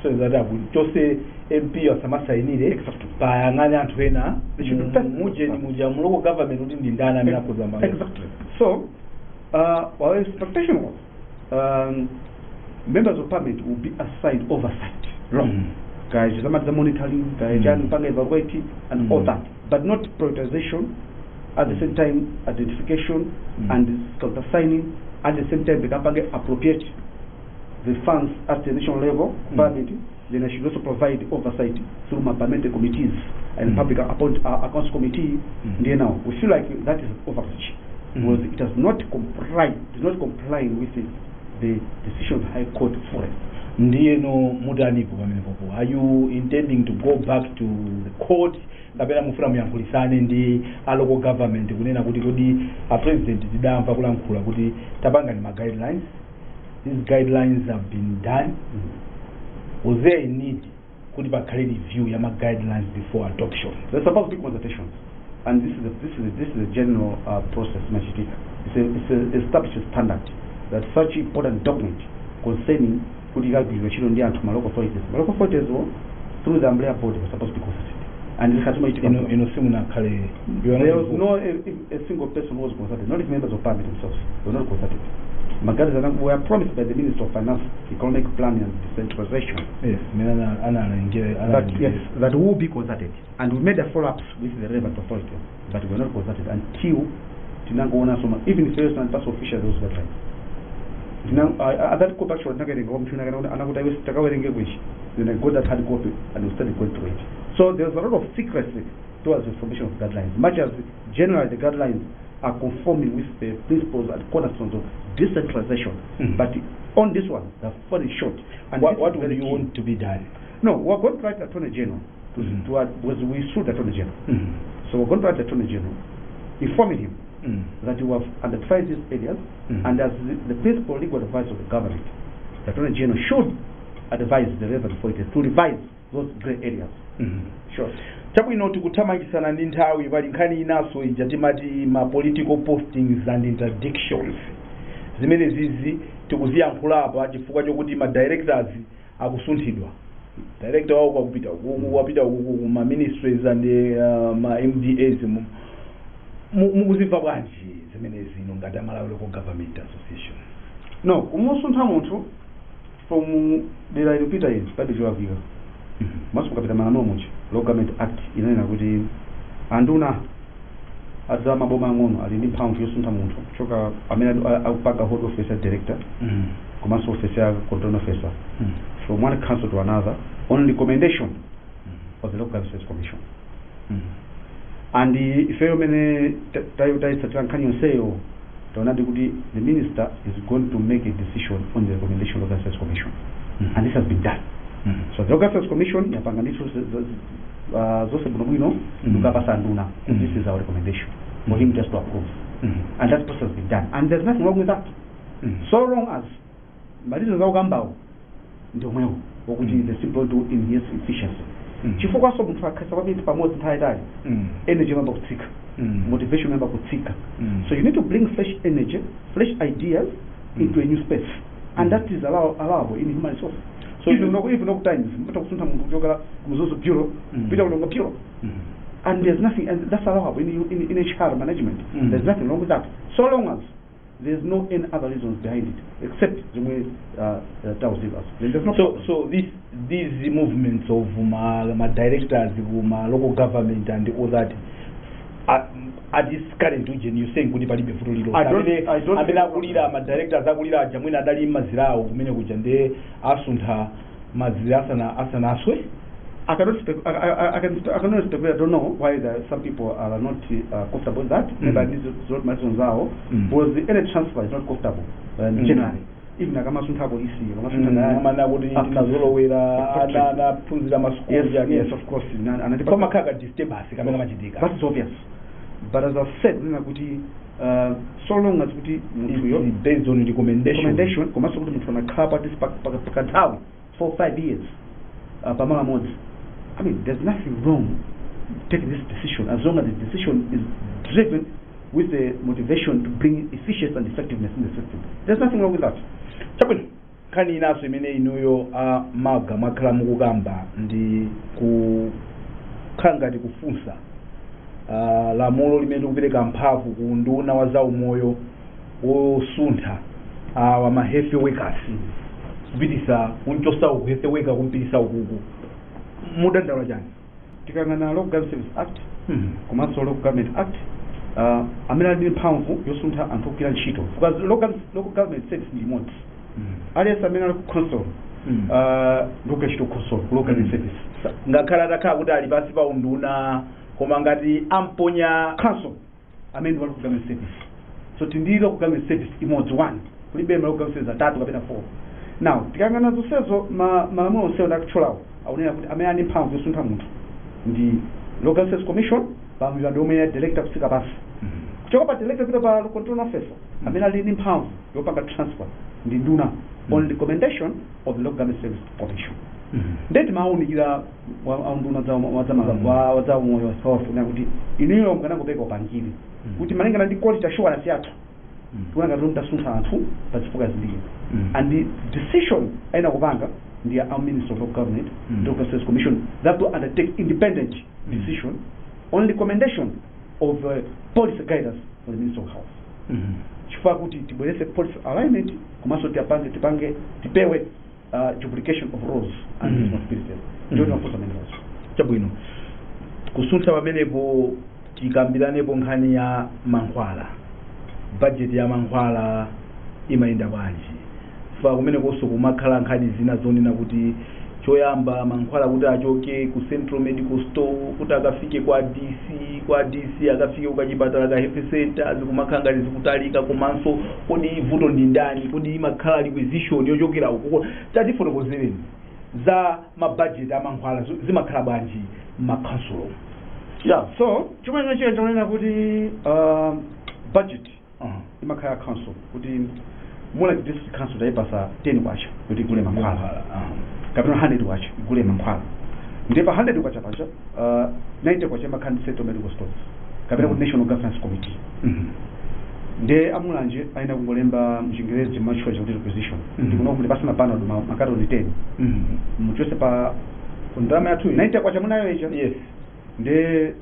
So that I would just say MP or samasainire. Exactly. Payang'ane anthu ena muje mu local government kuti ndi ndani amene akhoza. Exactly. So our expectation was members of parliament will be assigned oversight role. Guys, the monitoring, evaluating, and all that, but not prioritization. At the same time, identification and countersigning. At the same time, the company appropriate the funds at the national level, parliament. Then I should also provide oversight through my parliamentary committees and public accounts committee. Then now we feel like that is overreach because it does not comply. Does not comply with the decision of the High Court fully. Ndiyeno mutanipo pamenepopo? Are you intending to go back to the court, kapena mufuna muyankhulisane ndi a local government kunena kuti, kodi a president tidamva kulankhula kuti tapangani ma guidelines, these guidelines have been done? Was there a need kuti pakhale review ya ma guidelines before adoption? There's supposed to be consultations, and this is a general process. Machitika. It's a established standard that such important document concerning kuti ikagwiridwa ntchito ndi anthu ma local authorities, ma local authorities wo, through the umbrella board, was supposed to be consulted, and this has machitika. Ino simunakhale? You are not There was involved. no a single person who was consulted, not even members of parliament themselves were not consulted. Magazi were promised by the Minister of Finance, Economic Planning and Decentralization Yes, mene analengere. That, yes, that will be consulted, and we made a follow-ups with the relevant authorities, but we were not consulted until tinangoona soma even if there was official those guidelines. That copy actually ndakawerenga kwa mchuna kana anakuti iwe takawerenge kuichi. Then I got that hard copy and we started going through it. So there's a lot of secrecy towards the formation of guidelines, much as generally the guidelines are conforming with the principles and cornerstones of decentralization, but on this one they're falling short, and What, this what is would very you key. Want to be done? No, we're going to write the Attorney General to, to because we sued the Attorney General. So we're going to write the Attorney General, informing him that we have identified these areas, and as the principal legal advisor of the government, the Attorney General should advise the relevant authorities to revise those grey areas. Sure. Chabwino, tikuthamangisana ndi nthawi. Pali nkhani inaso ija timati ma political postings and interdictions. Zimene zizi tikuziyankhulapa chifukwa chokuti ma directors akusunthidwa, director wawo kwakupita ukuku, wapita ukuku, ma ministries and ma MDAs. Mukuzimva bwanji zimene zino ngati Amalawi Local Government Association? No, kumusuntha munthu from dera ilipita ili palibe cholakwika. Maso mukapita malamulo muchi Local Government Act inanena kuti anduna adza maboma ang'ono ali ndi mphamvu yosuntha munthu kuchoka amene akupanga hold office ya director komanso office ya control officer from one council to another on recommendation of the Local Government Service Commission. And ifeyo mene tayitsatira nkhani yonseyo, taonadi kuti the minister is going to make a decision on the recommendation of the Service Commission, and this has been done. So the Local Service Commission yapanga ndithu zonse bwinobwino ndikapasa nduna, this is our recommendation for him just to approve, and that process has been done, and there's nothing wrong with that, so long as ma reasons akukambawo ndi omwewo wokuti the simple to enhance efficiency, chifukwaso munthu akhalisa kwambiri pamodzi nthawi itali, energy imamba kutsika, motivation imamba kutsika. So you need to bring fresh energy, fresh ideas into a new space, and that is allowable in human resource. So even no, even no times mata kusuntha munthu kuchokera ku Mzuzu bureau kupita ku Lilongwe bureau, and there's nothing, and that's allowable in HR management. There's nothing wrong with that, so long as there's no any other reasons behind it except zomwe tauzivazo, then there's no So problem. So these movements of ma directors ma local government and all that, at this current region, you saying kuti palibe vuto lilo? I don't Amene akulira ma directors akulira aja mwina adali mazira awo kumene kuja, nde asuntha mazira asanaswe. I cannot I cannot speculate. I don't know why some people are not comfortable with that. Maybe this is not my reasons how. Because any transfer is not comfortable generally. Even akamasuntha polisi, akamasuntha Amana kuti tinazolowera, ana anaphunzira masukulu. Yes, of course. Pamakhala ka disturbance kamene kamachitika. That's obvious. But as I've said, nena kuti so long as kuti munthuyo It's based on recommendation. Recommendation, komanso kuti munthu anakhala pa this pakanthawi 4 5 years pamalo amodzi. I mean, there's nothing wrong taking this decision as long as the decision is driven with the motivation to bring efficiency and effectiveness in the system. There's nothing wrong with that. Chabwino, nkhani inaso imene inuyo a MALGA mwakhala mukukamba ndi kukhala ngati kufunsa lamulo limene likupereka mphamvu ku nduna wa zaumoyo wosuntha wa ma health workers kupitisa kunchosa uku health worker kumpitisa ukuku, mudandaula chani? Tikang'ana Local Government Service Act komanso Local Government Act, amene ali ndi mphamvu yosuntha anthu ogwira ntchito, because local government service ndi imodzi. Aliyense amene ali ku council ndikugwira ntchito ku council, ku local government service. Ngakhale atakhala kuti ali pansi pa unduna, koma ngati amponya Council amene ndi wa local government service, so tindi local government service imodzi, one. Kulibe ma local government atatu kapena 4. Now tikangana zonsezo, malamulo onsewo ndakutchulawo akunena kuti amene ali mphamvu yosuntha munthu ndi Local Service Commission pa mipando omwe ya director kutsika pansi. Kuchoka pa director kupita pa control officer, amene ali ndi mphamvu yopanga transfer ndi nduna on recommendation of the Local Government Service Commission. Ndeti mawunikira aunduna za umoyo health kuti inuyo mukanangopeka upangiri kuti malingana ndi quality assurance yathu, tikuona ngati mutasuntha anthu pa zifukwa zimbiri, and the decision aina kupanga ndi our Minister of Local Government, Local Service Commission, that will undertake independent decision on recommendation of policy guidance from the Minister of Health, chifukwa kuti tibweretse policy alignment komanso tipange tipewe duplication of roles and responsibilities. Ndio timafunsa menezo. Chabwino, kusuntha pamenepo, tikambiranepo nkhani ya mankhwala. Budget ya mankhwala imayenda bwanji? Fa kumene konso kumakhala nkhani zina zonena kuti choyamba mankhwala kuti achoke ku Central Medical Store kuti akafike kwa DC, kwa DC akafike kukachipatala ka health center, zikumakhala ngati zikutalika. Komanso kodi vuto ndi ndani? Kodi imakhala requisition yochokera uko? Tatifotokozereni za mabudget a mankhwala, zimakhala bwanji m'makhansulo? Yeah, so chomwe chimene chonena kuti budget imakhala council, kuti mula district council tayipasa 10 kwacha kuti igule mankhwala kapena 100 kwacha igule mankhwala. Ndiye pa 100 kwacha pacha, 90 kwacha imakhala ndi Central Medical Stores kapena kuti National Governance Committee. Ndiye amulanje aina kungolemba mchingerezi matchula chakuti requisition, ndikuona kuti pasina Panado makatoni 10, muchose pa ndalama yathu 90 kwacha munayo icha. Ndiye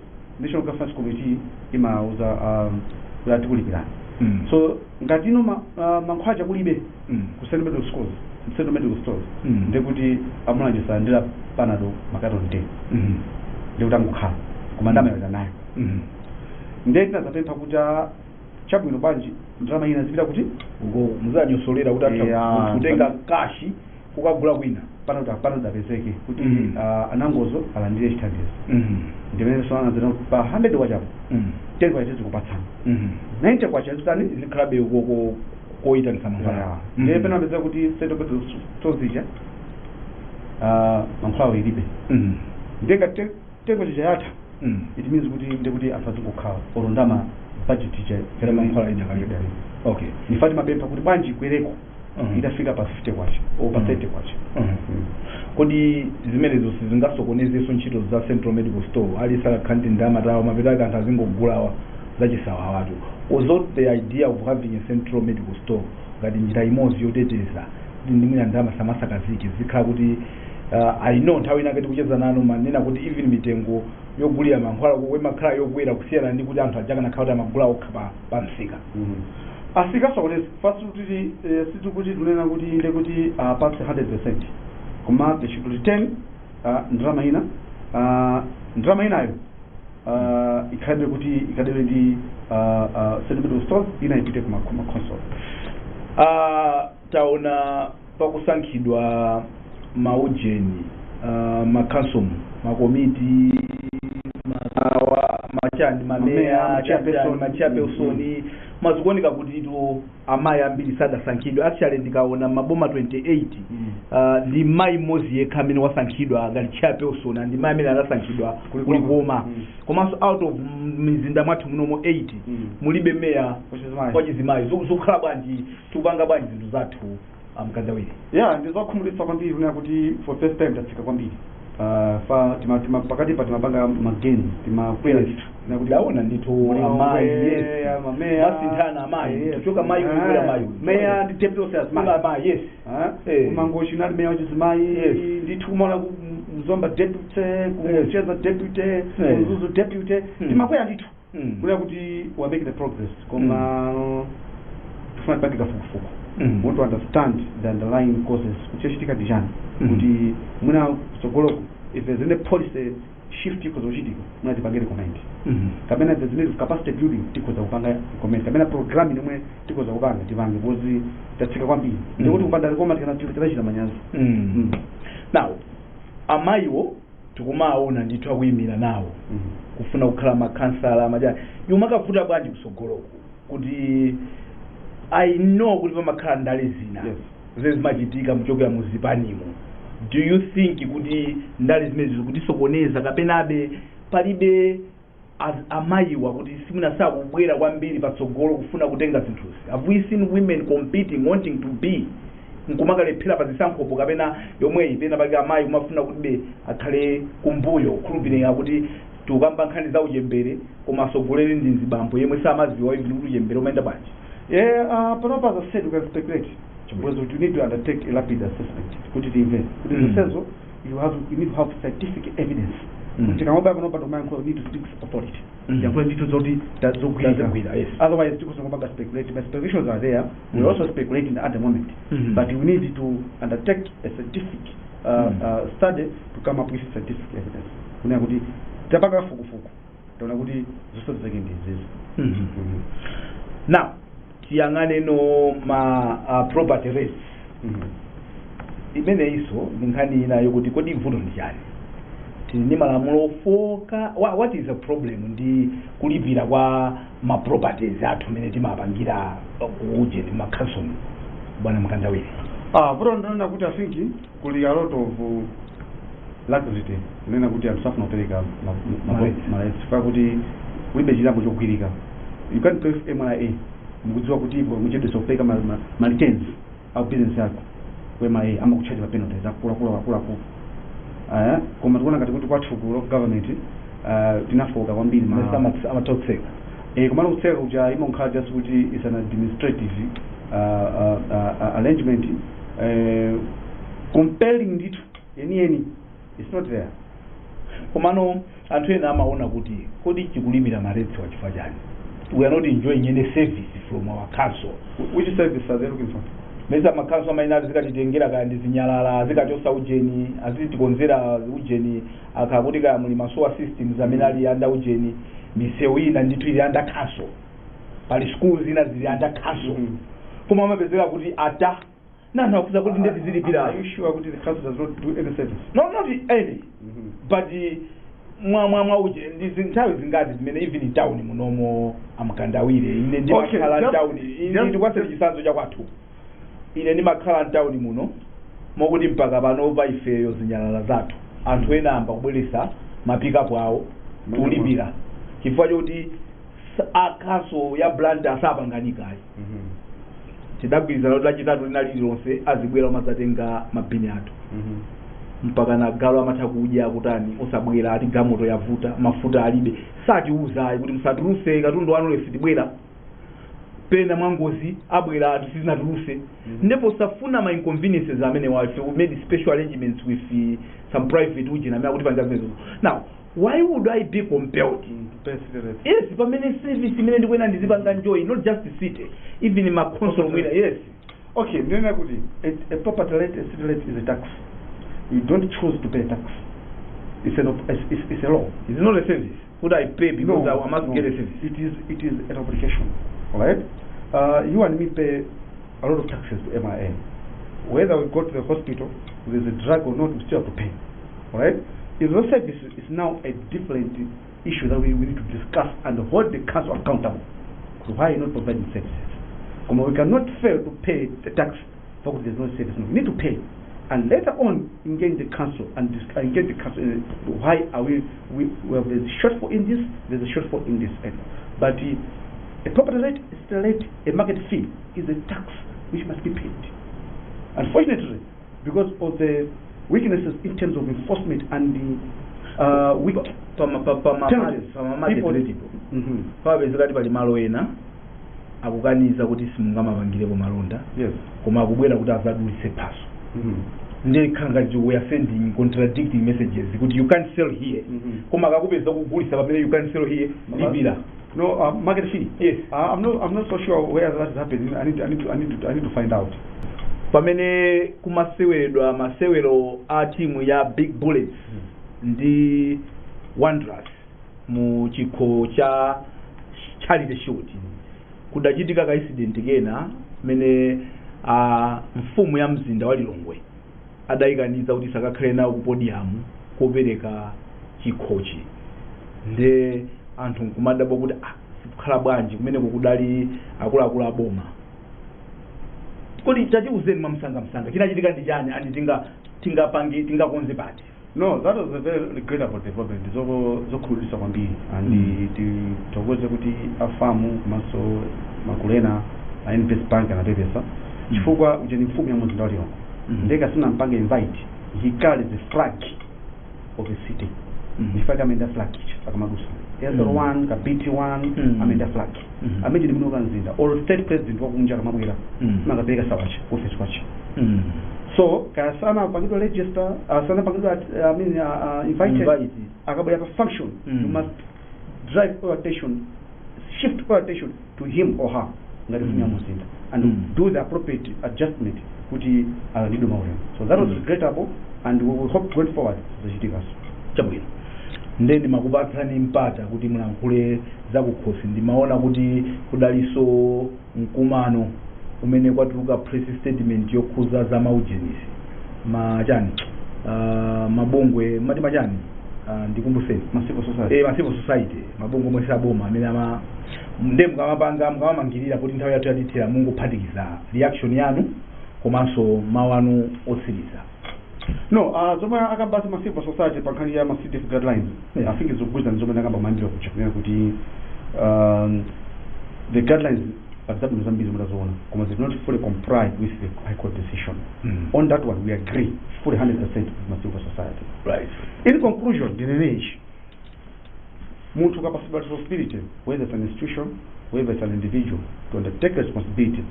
National Governance Committee imauza kuti atikulipirani. So ngati ino mankhwala kulibe ku Central Medical Stores, Central Medical Stores, ndekuti amulanje salandira Panado makatoni 10, ndekuti angokhala koma ndalama nayo. Ndiye tinazapempha kuti chabwino, bwanji ndalama ina zipita kuti uko muzanyosolera kuti atha kutenga cash kukagula kwina. Panado apezeke kuti anangozo alandire chithandizo. Ndimene so anazena pa 100 kwachapo, 10 kwacha tizikupatsani, 90 kwacha zitani? Zikhalabe ukoko koyitanitsa mankhwala. Ndiye pena apeza kuti Central Medical Stores ija mankhwala ilibe. Ndiye ngati 10 kwacha yatha, it means kuti ndekuti anthu azingokhala olo ndama budget ija ya mankhwala ija kalibe. Okay. Nifati mapempha kuti bwanji ikwereko, itafika pa 50 kwacha or pa 30 kwacha. Kodi zimenezo sizingasokonezenso ntchito za Central Medical Store? Alisakakhala ndi ndalama tawo, mapita ake anthu azingogulawa zachisawa watu. Although the idea of having a central medical store ngati njira imodzi yoteteza kuti ndimwina ndalama samasakazike, zikhala kuti I know nthawi inake tikucheza nanu manena kuti even mitengo yogulira mankhwala kokwe imakhala yokwera kusiyana ndi kuti anthu ajakanakhala kuti amagula okha pa msika. Asikasokoneza first kuti situkuti tunena kuti inde kuti apatse 100%, koma tichituti 10, ndalama ina, ndalama inayo ikhalibe kuti ikadebe ndi Central Medical Stores, ina ipite kuma council. Taona pakusankhidwa maujeni, makansomu, makomiti, mawa machani, mameya, machairperson. Machairperson, mazikuoneka kuti ito amayi ambiri sadasankhidwe. Actually ndikaona maboma 28, ndi mayi mmodzi yekha amene wasankhidwa ngati chairperson, ndi mayi amene adasankhidwa kulikoma. Komanso out of mizinda mwathu munomo 8, mulibe meya wachizimayi. Wachizimayi. Zikukhala bwanji? Tikupanga bwanji zinthu zathu, Mkandawire? Yeah, ndizokhumudwitsa kwambiri kunena kuti for first time tatsika kwambiri. Fa tima pakati pa timapanga magain, timakwera ndithu. Kunena kuti Ndaona ndithu amayi, yes. Mameya. Masinthana amayi. Kuchoka mayi kukwera mayi. Meya ndi deputy officer azimayi. Amayi, yes. Kumangochi unali meya wachizimayi. Ndithu kumaona ku Mzomba deputy, kucheza deputy, kuMzuzu deputy. Timakwera ndithu kunena kuti we are making the progress, koma tifuna tipange kafukufuku. Want to understand the underlying causes, kuti chachitika ndi chani, kuti mwina kutsogoloko if there's any policy shift ikhoza kuchitika, mwina tipange recommend, kapena if there's need of capacity building tikhoza kupanga recommend, kapena programming imwe tikhoza kupanga tipange, because tatsika kwambiri. Ndikuti kupanda likoma tikanachita manyazi. Now amayiwo tikumaona ndithu akuyimira nawo kufuna kukhala makhansala amajani, yomakavuta bwanji kusogoloko kuti I know kuti pamakhala ndale zina zimene zimachitika muchokera muzipanimo. Do you think kuti ndale zimene zikutisokoneza, kapenabe palibe amayiwa kuti simuna sakubwera kwambiri patsogolo kufuna kutenga zinthuzi? Have we seen women competing, wanting to be, nkumakalephera pa zisankhopo, kapena yomweyi pena pake amayi kumafuna kuti be akhale kumbuyo, kukhulupirira kuti tikukamba nkhani za uchembere, koma atsogoleri ndi mzibambo yemwe samaziwa even kuti uchembere umayenda bwanji? Yeah, panopa, as I said, we can speculate because you need to undertake a rapid assessment kuti timve kuti zonsezo you need to have scientific evidence. Kuti tikamabaya panopa tomayankhula, we need to speak with authority. Yankhula ndithu zoti tazogwira. Tazigwira, yes. Otherwise tikuzongopanga speculate. But speculations are there. We're also speculating at the moment. But we need to undertake a scientific study to come up with scientific evidence. Kunena kuti tapanga fukufuku, taona kuti zonse zake ndi izizi. Now tiyang'ane no ma property rates. Imeneyinso ndi nkhani ina yokuti kodi vuto ndi chani? Tili ndi malamulo ofoka. What is the problem ndi kulipira kwa ma properties athu mene timapangira kuje ndi makhansolo, bwana Mkandawire? Ah, vuto ndinena kuti I think kuli a lot of laxity, kunena kuti anthu safuna kupereka Ma rates. Ma rates fa kuti kulibe chilango chogwirika. You can't pay with MRA. Mukudziwa kuti ipo muchedwesa kupereka ma returns au business yako ku MRA, amakuchaji ma penalties akuluakulu akuluakulu. Koma tikuona ngati kuti kwathu ku local government tinafoka kwambiri ma Amatotseka. Komano kutseka kuja imakhala just kuti is an administrative arrangement. Compelling ndithu yeniyeni, it's not there. Komano anthu ena amaona kuti kodi chikulimira ma rates wachifukwa chani? We are not enjoying any service from our council. Which service are they looking for? Mesa makhanso amaina azikatitengera kaya ndi zinyalala, azikachosa ujeni, azitikonzera ujeni, akakuti kaya muli ma sewer systems amene ali under ujeni, misewu ina ndithu ili under council, pali schools zina zili under council. Koma amapezeka kuti ata nanthu akuza kuti ndeti zilipira. Are you sure kuti the council does not do any service? No, not any, but mwa uje ndi nthawi zingati zimene even in town munomo, amkandawire, ine ndimakhala town, ndikwasere chitsanzo chakwathu, ine ndimakhala mtown muno, mokuti mpaka panopa ifeyo zinyalala zathu anthu ena amba kubweresa mapikapu awo, tulipira chifukwa chokuti akhaso ya Blantyre sapanganikayi. Tidagwirizana kuti Lachitatu lina lililonse azibwera umadzatenga mabini athu. Mpaka na galo amatha kudya kutani osabwera, ati gamoto yavuta, mafuta alibe, satiuza ayi kuti musatuluse katundu wanu lesi tibwera. Pena mwangozi abwera ati sizinatuluse. Ndipo safuna ma inconveniences amene wa we made special arrangements with some private ujeni amene akuti panja zimenezo. Now why would I be compelled To pay city rates? Yes, pamene service imene ndikuena ndizipanga enjoy, not just the city, even ma council mwina, yes. Okay, ndinena kuti a property rate, a city rate is a tax. You don't choose to pay tax. It's a law. It's not a service. Would I pay because No, I must no. get a service? It is an obligation. All right. You and me pay a lot of taxes to MRA. Whether we go to the hospital, there's a drug or not, we still have to pay. All right. If the service is now a different issue that we need to discuss and hold the council accountable. So why are you not providing services? Come on, we cannot fail to pay the tax for there's no service. No, we need to pay. And later on, engage the council and engage the council in why are we well, there's a shortfall in this, there's a shortfall in this area. But a property rate, a city rate, a market fee is a tax which must be paid. Unfortunately, because of the weaknesses in terms of enforcement and the weak penalties, Pama people- rate pamapezeka pali malo ena akukaniza kuti simungamapangirepo malonda, koma akubwera kuti azadulitse phaso. Ndikhala ngati we are sending contradicting messages kuti you can't sell here, koma akakupeza kugulisa pamene you can't sell here, lipira. No, market fee. Yes. I'm not so sure where that is happening. I need to find out. Pamene kumaseweredwa masewero a timu ya Big Bullets ndi Wanderers mu chikho cha Charity Shield, kudachitika ka incident kena mene mfumu ya mzinda wa Lilongwe adayikaniza kuti sakakhale nawo ku podium kopereka chikhochi. Nde anthu nkumadabwa kuti ah, sikukhala bwanji kumeneko kudali akuluakulu aboma. Kodi tatiuzeni mwamsangamsanga chinachitika ndi chani, and tingapange, tingakonze pati? No, that was a very regrettable development. Zokhulupirisa kwambiri and titokoze kuti a FAM komanso makulena a NBS Bank anapepesa chifukwa uja ni mfumu ya mzinda wa Lilongwe. Ndeka sinampange invite, he carries the flag of the city. Ndifaka amenda flag akamadusa SL1 ka BT1. Amenda flag. Amene ndi muno mzinda or state president wakunja akamabwera, makapereka sawacha office kwacha. So kasana pangidwa register, sana pangidwa, I mean, invited. Invite. Akabwera pa function, you must drive all attention, shift all attention to him or her ngati mfumu ya mzinda and do the appropriate adjustment kuti alandidwe maulemu. So that was regrettable and we will hope going forward zachitikaso. Chabwino, nde ndimakupatsani mpata kuti mulankhule zakukhosi. Ndimaona kuti kudalinso mkumano umene kwatuluka press statement yokhuza za maujenisi, machani, mabungwe mati machani, ndikumbuseni. Ma civil society. Eh, ma civil society, mabungwe omwe saboma amene ama nde mukamapanga, mukamamangirira kuti nthawi yathu yatithera, mungophatikiza reaction yanu komanso mawu anu otsiriza. No, zomwe akambasi ma civil society pa nkhani ya ma CDF guidelines, I think zikugwirizana ndi zomwe ndakamba mayambiro kucha, kunena kuti the guidelines padzabwino zambiri zomwe taziona, koma they do not fully comply with the High Court decision. On that one we agree fully 100% with ma civil society. In conclusion, ndinene ichi: munthu ukapasidwa responsibility, whether it's an institution, whether it's an individual, to undertake responsibility,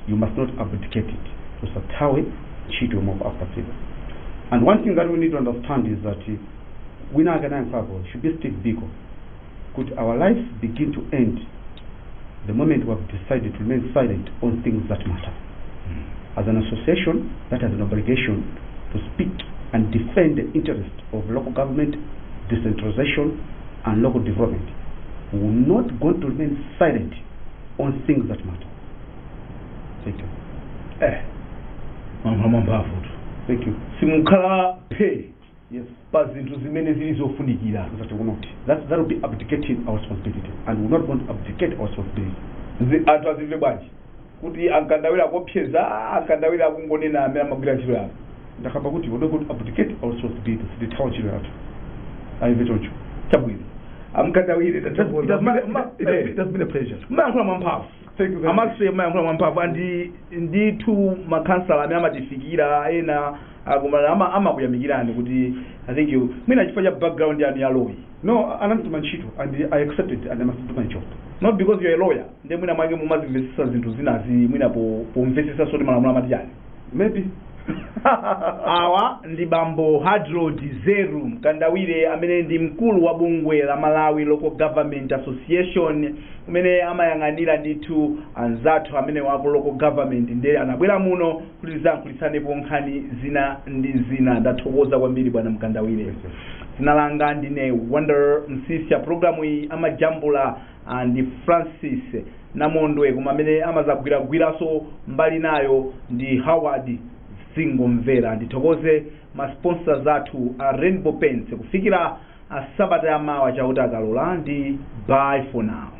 you must not abdicate it. Usathawe ntchito yomwe akupatsidwa. And one thing that we need to understand is that wina akanayankhapo should be Steve Biko kuti our lives begin to end the moment we have decided to remain silent on things that matter. As an association that has an obligation to speak and defend the interest of local government, decentralization, and local development, we will not going to remain silent on things that matter. Thank you. Eh, mwayankhula mwamphamvu tu. Thank you. Simukhala phe Yes. pa zinthu zimene zili zofunikira. That we will not. That will be abdicating our responsibility, and we're not going to abdicate our responsibility. Anthu azimve bwanji kuti ankandawira akopseza, ankandawira akungonena amene amagwira ntchito yawo? Ndakamba kuti we're not going to abdicate our responsibility. Sitithawa ntchito yathu. Ayive choncho. Chabwino, amkandawire. It has been a pleasure. Mmayankhula mwamphamvu. Thank you very much. Amaswe, mmayankhula mwamphamvu, and ndithu makhansala amene amatifikira ena akumana amakuyamikirani kuti I think you mwina chifukwa cha background yanu ya law. No, anandituma ntchito and I accepted and I must do my job. Not because you're a lawyer, nde mwina mwake mumazimvesesa zinthu zinazi, mwina pomvesesa soti malamulo amati chani. Maybe. Awa ndi bambo Hadrod Zeru Mkandawire amene ndi mkulu wa bungwe la Malawi Local Government Association umene amayang'anira ndithu anzathu amene waku local government, ndiye anabwera muno kuti tizayankhulitsanepo nkhani zina ndi zina. Ndathokoza kwambiri, bwana Mkandawire. Dzina langa ndine Wonder Msisya. Programu iyi amajambula ndi Francis Namondwe, koma amene amazagwiragwiranso mbali nayo ndi Howard Zingomvera. Ndithokoze ma sponsors athu a Rainbow Paints. Kufikira sabata yamawa, Chauta akalola, ndi bye for now.